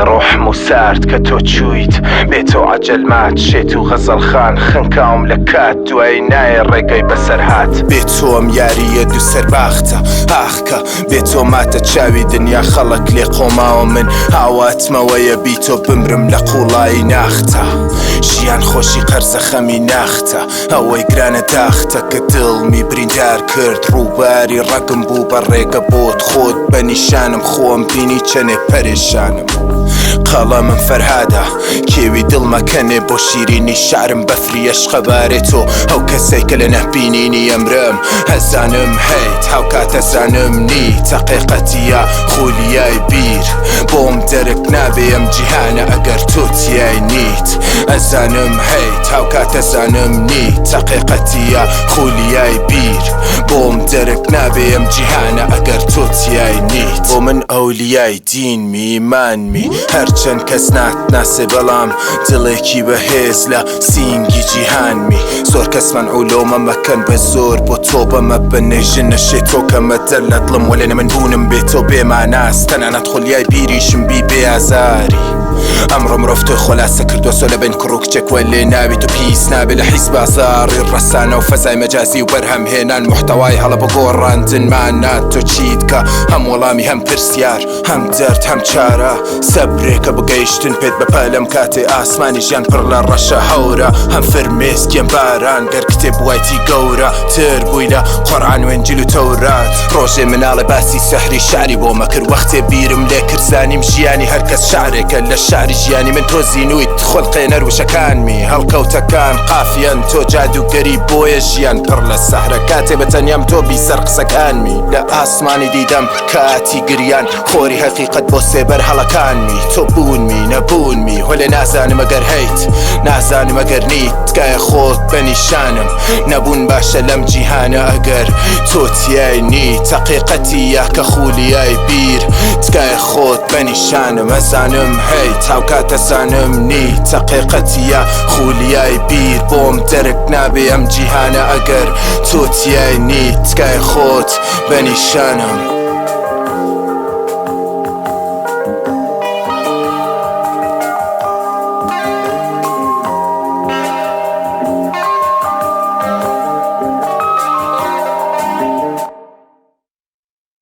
ڕۆحم و سارد کە تۆ چوویت بێ تۆ عەجەل مات شێت و غەزەڵخان خنکاوم لە کات دوایی نایە ڕێگەی بەسەرهات. بێ تۆ ئەم یارییە دووسەر باختە ئاخ کە بێ تۆ ماتە چاوی دنیا خەڵک لێ قۆماوە من ئاواتمەوەیە بی تۆ بمرم لە قوڵایی ناختا ژیان خۆشی قەرزە خەمی ناختە ئەوەی گرانە داختە کە دڵمی بریندار کرد ڕووباری ڕەگم بوو بە ڕێگە بۆت خۆت بە نیشانم خۆم بینی چەنێ پەرێشانم قەڵەمم فەرهادە کێوی دڵ مەکەنێ بۆ شیرینی شعرم بەفری ئەشقەبارێ تۆ ئەو کەسەی کە لە نەبینینی ئەمرم ئەزانم هەیت هاوکات ئەزانم نیت هەقیقەتیە خولیای بیر بۆم دەرک نابێ ئەم جیهانە ئەگەر تۆ تیای نیت ئەزانم هەیت هاوکات ئەزانم نیت هەقیقەتیە خولیای بیر بۆم دەرک نابێ ئەم جیهانە ئەگەر تۆ تیای نیت بۆ من ئەولیای دینمی ئیمانمی هەرچەند کەس ناتناسێ بەڵام دڵێکی بەهێز لە سینگی جیهانمی زۆر کەس مەنع و لۆمە مەکەن بە زۆر بۆ تۆبە مەبن نەیژن نەشێ تۆ کەمە دەر لە دڵم وەلێ نە من بوونم بێ تۆ بێماناس تەنانەت خولیای بیریشم بی بێ ئازاری ئەمڕۆ مرۆڤ تۆی خۆلاسە کردوە سۆ لە بەین کوڕ و کچێک وەلێ ناوی تۆ پیس نابێ لە حیز بازاڕی ڕەسانە و فەزای مەجازی و بەرهەم هێنان موحتەوای هەڵە بۆ گۆڕاندن مانا تۆ چیت کە هەم وەڵامی هەم پرسیار هەم دەرد هەم چارە سەبرێکە بۆ گەیشتن پێت بە پەلەم کاتێ ئاسمانی ژیان پڕ لە ڕەشە هەورە هەم فرمێسکیم باران گەر کتێب بوایتی گەورە تر بووی لە قورئان و ئینجیل و تەورات ڕۆژێ مناڵێ باسی سحری شعری بۆ مەکرد وەختێ بیرم لێ کرد زانیم ژیانی هەر کەس شعرێکە لە شعری ژیانی من تۆ زینوویت خولقێنەر وشەکانمی هەڵکەوتەکان قافیەن تۆ جادووگەری بۆیە ژیان پڕ لە سەحرە کاتێ بە تەنیام تۆ بیسەر قسەکانمی لە ئاسمانی دیدەم کاتی گریان خۆری هەقیقەت بۆ سێبەر هەڵەکانمی تۆ بوونمی نەبوونمی وەلێ نازانم ئەگەر هەیت نازانم ئەگەر نیت تکایە خۆت بە نیشانم نەبوون باشە لەم جیهانە ئەگەر تۆ تیای نیت هەقیقەتی یا کە خولیای بیر تکایە خۆت بە نیشانم ئەزانم هەیت هاوکات ئەزانم نیت هەقیقەتی یا خولیای بیر بۆم دەرک نابێ ئەم جیهانە ئەگەر تۆ تیای نیت تکایە خۆت بە نیشانم.